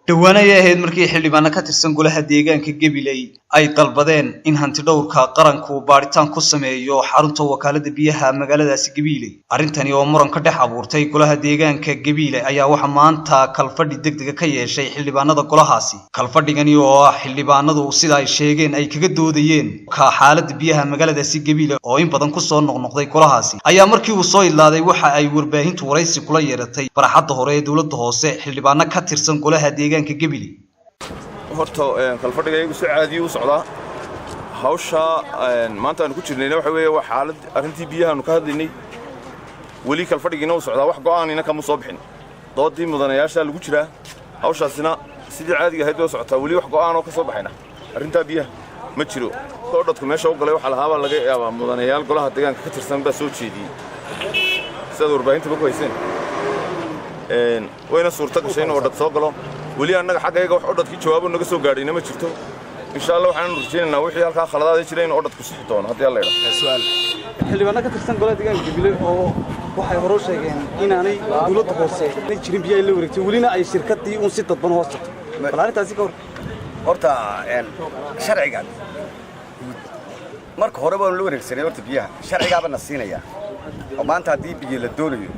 Dhowaan ayay ahayd markii xildhibaano ka tirsan golaha deegaanka Gabiley ay dalbadeen in hantidhowrka qaranku baadhitaan ku sameeyo xarunta wakaalada biyaha magaaladaasi Gabiley. Arrintani oo muran ka dhex abuurtay golaha deegaanka Gabiley ayaa waxaa maanta kalfadhi degdega ka yeeshay xildhibaanada golahaasi. Kalfadhigani oo ah xildhibaanadu sida ay sheegeen ay kaga doodayeen ka xaaladda biyaha magaaladaasi Gabiley oo in badan ku soo noqnoqday golahaasi ayaa markii uu soo ilaaday waxa ay warbaahintu waraysi kula yeeratay barxadda hore ee dowladda hoose xildhibaano ka tirsan golaha deegaanka Gabiley. Horta kalfadhiga iyagu si caadiyu u socdaa. Hawsha maanta aanu ku jirnayna waxa weeye waa xaalad arrintii biyahaanu ka hadlaynay. Weli kalfadhigiina u socdaa, wax go'aanina kama soo bixin. Doodii mudanayaashaa lagu jiraa, hawshaasina sidii caadiga ahayd way socotaa. Weli wax go'aanoo ka soo baxayna arrintaa biyaha ma jiro. Odhadku meesha u galay waxaa lahaabaa laga yaabaa mudanayaal golaha deegaanka ka tirsan baa soo jeediyey, sidaad warbaahintaba ku hayseen. Wayna suurto gashay inuu odhad soo galo. Weli annaga xaggayaga wax odhadkii jawaabo naga soo gaadhayna ma jirto. Insha Allah waxaanu rajaynaynaa wixii halkaa khaladaada jira inuu odhadku sixi doono haddii Alla idhaa. Xildhibaano ka tirsan golaha deegaanka Gabiley oo waxay hore u sheegeen inaanay dowladda hoose jirin biyo ay la wareegtay, welina ay shirkaddii uun si dadban hoos tagto. Bal arrintaasi ka hor. Horta sharcigan marka hore baanu la wareegsanay. Horta biyaha sharcigaaba na siinaya oo maanta haddii biyo la doonayo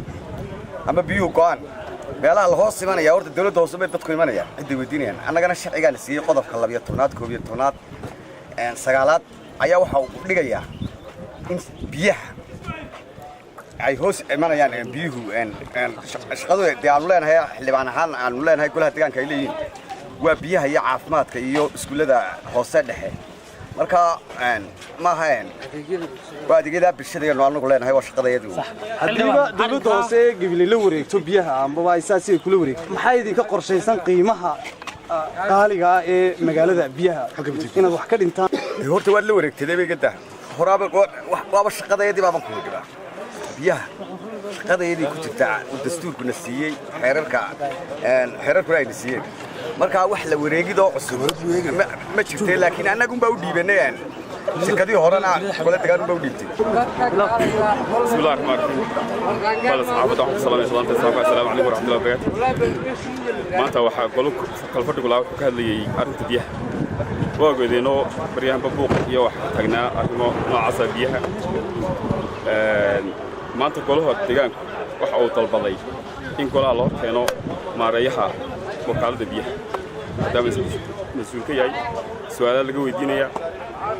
ama biyuhu go'aan, meelaha la hoos imanaya horta dawladda hoose bay dadku imanayaan, cidday weydiinayaan. Annagana sharcigaa na siiyey. Qodobka 12aad, 11aad, 9aad ayaa waxa uu dhigayaa in biyaha ay hoos imanayaan. Biyuhu shaqadu dee aanu leenahay xildhibaan ahaan aanu leenahay, golaha deegaanka ay leeyihiin, waa biyaha iyo caafimaadka iyo iskuullada hoose dhexe. Marka maaha, waa adeegyada bulshadayanu anagu leenahay, waa shaqadayadu. Haddiiba dowladda hoose ee Gabiley la wareegto biyaha ambaba ay saasi ay kula wareegto, maxaa idinka qorshaysan qiimaha qaaliga ah ee magaalada biyaha inaad wax ka dhintaan? Horta waad la wareegtay bay gada horaaba, waaba shaqadayadii baaban ku dhibaa. Biyaha shaqadayadii ku jirtaa uu dastuurkuna siiyey, xeerarka xeerarkuna ayna siiyeen. Marka wax la wareegidoo cusub ma jirtee, laakiin annagunbaa u dhiibanay, shirkadihii horena gole degaan unbaa u dhiibtay. بسم الله الرحمن الرحيم. Bal saxaafadda waxaan ku salaamay salaanta islaamka: assalaamu calaykum waraxmatullahi wabarakaatu. Maanta waxaa golo kalfadhigu lahaa wuxuu ka hadlayey arrinta biyaha. Waa ogeedeenoo baryahanba buuq iyo wax ka taagnaa arrimo noocaasa biyaha. Maanta golaha deegaanku waxa uu dalbaday in golaha loo keeno maareeyaha wakaaladda biyaha, maadaama mas-uul ka yahay. Su'aalaha laga weydiinaya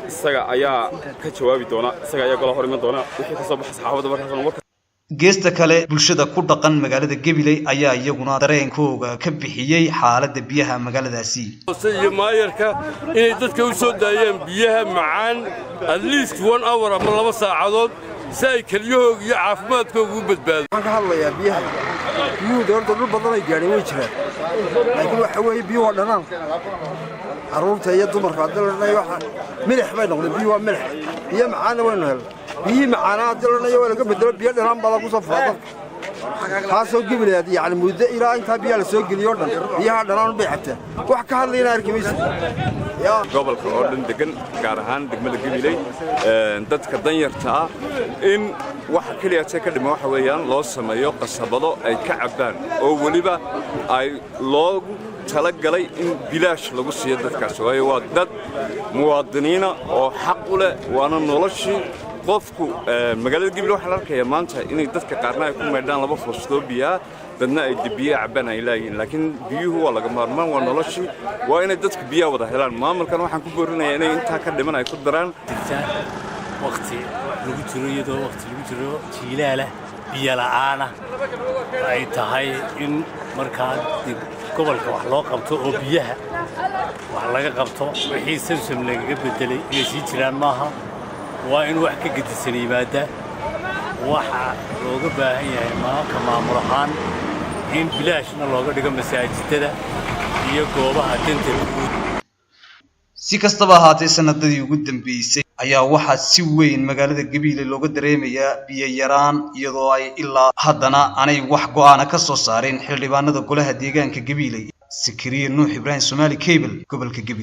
isaga ayaa ka jawaabi doona, isaga ayaa golaha hor iman doona. Wixii ka soo baxa saxaafadda markaasna warka. Geesta kale, bulshada ku dhaqan magaalada Gabiley ayaa iyaguna dareenkooga ka bixiyey xaaladda biyaha magaaladaasi. Iyo maayarka inay dadka u soo daayaan biyaha macaan at least one hour ama 2 saacadood si ay kelyahooga iyo caafimaadkooga u badbaado. Waxaan ka hadlayaa biyaha. Biyuhu de horta dhul badan ay gaadheen way jiraan, laakiin waxa weeye biyuhu waa dhanaan. Carruurta iyo dumarka haddii la dhanayo waxa milix bay noqdeen. Biyuhu waa milix. Biyo macaanna waynu helnay. Biyihii macaanaa haddii la dhanayo waa laga bedelo, biyo dhanaan baa lagu soo furaa dadka. Taasoo Gibileed yacni muddo ilaa intaa biyaha la soo geliyo dhan biyaha dhanaan bay cabteen. Wax ka hadlayna arki maysa. Gobolka oo dhan degan, gaar ahaan degmada Gabiley, dadka danyarta ah in waxa keliya tee ka dhima waxa weeyaan loo sameeyo qasabado ay ka cabbaan oo weliba ay loogu talagalay in bilaash lagu siiyo dadkaas, waayo waa dad muwaadiniina oo xaq u leh, waana noloshii qofku. Magaalada Gabiley waxaa la arkayaa maanta inay dadka qaarna ay ku maydhaan 2 foostoo biyaa, dadna ay biyo cabbaan ay laayihiin. Laakiin biyuhu waa laga maarmaan, waa noloshii, waa inay dadku biyaha wada helaan. Maamulkan waxaan ku boorinayaa inay intaa ka dhiman ay ku daraan. Waqti lagu jiro, iyadoo waqti lagu jiro jiilaalah, biyo la'aana ay tahay, in markaa gobolka wax loo qabto oo biyaha wax laga qabto. Wixii Samsam lagaga bedelay inay sii jiraan maaha, waa in wax ka gedisan yimaada. Waxa looga baahan yahay maamulka maamul ahaan in bilaashna looga dhigo masaajidada iyo goobaha danta guud. Si kastaba ahaatee, sanadadii ugu dambeysay ayaa waxaa si weyn magaalada Gabiley looga dareemayaa biyo yaraan, iyadoo ay ilaa haddana aanay wax go'aana ka soo saareen xildhibaanada golaha deegaanka Gabiley. Sakariye Nuux Ibraahim, Somali Cable, gobolka Gabiley.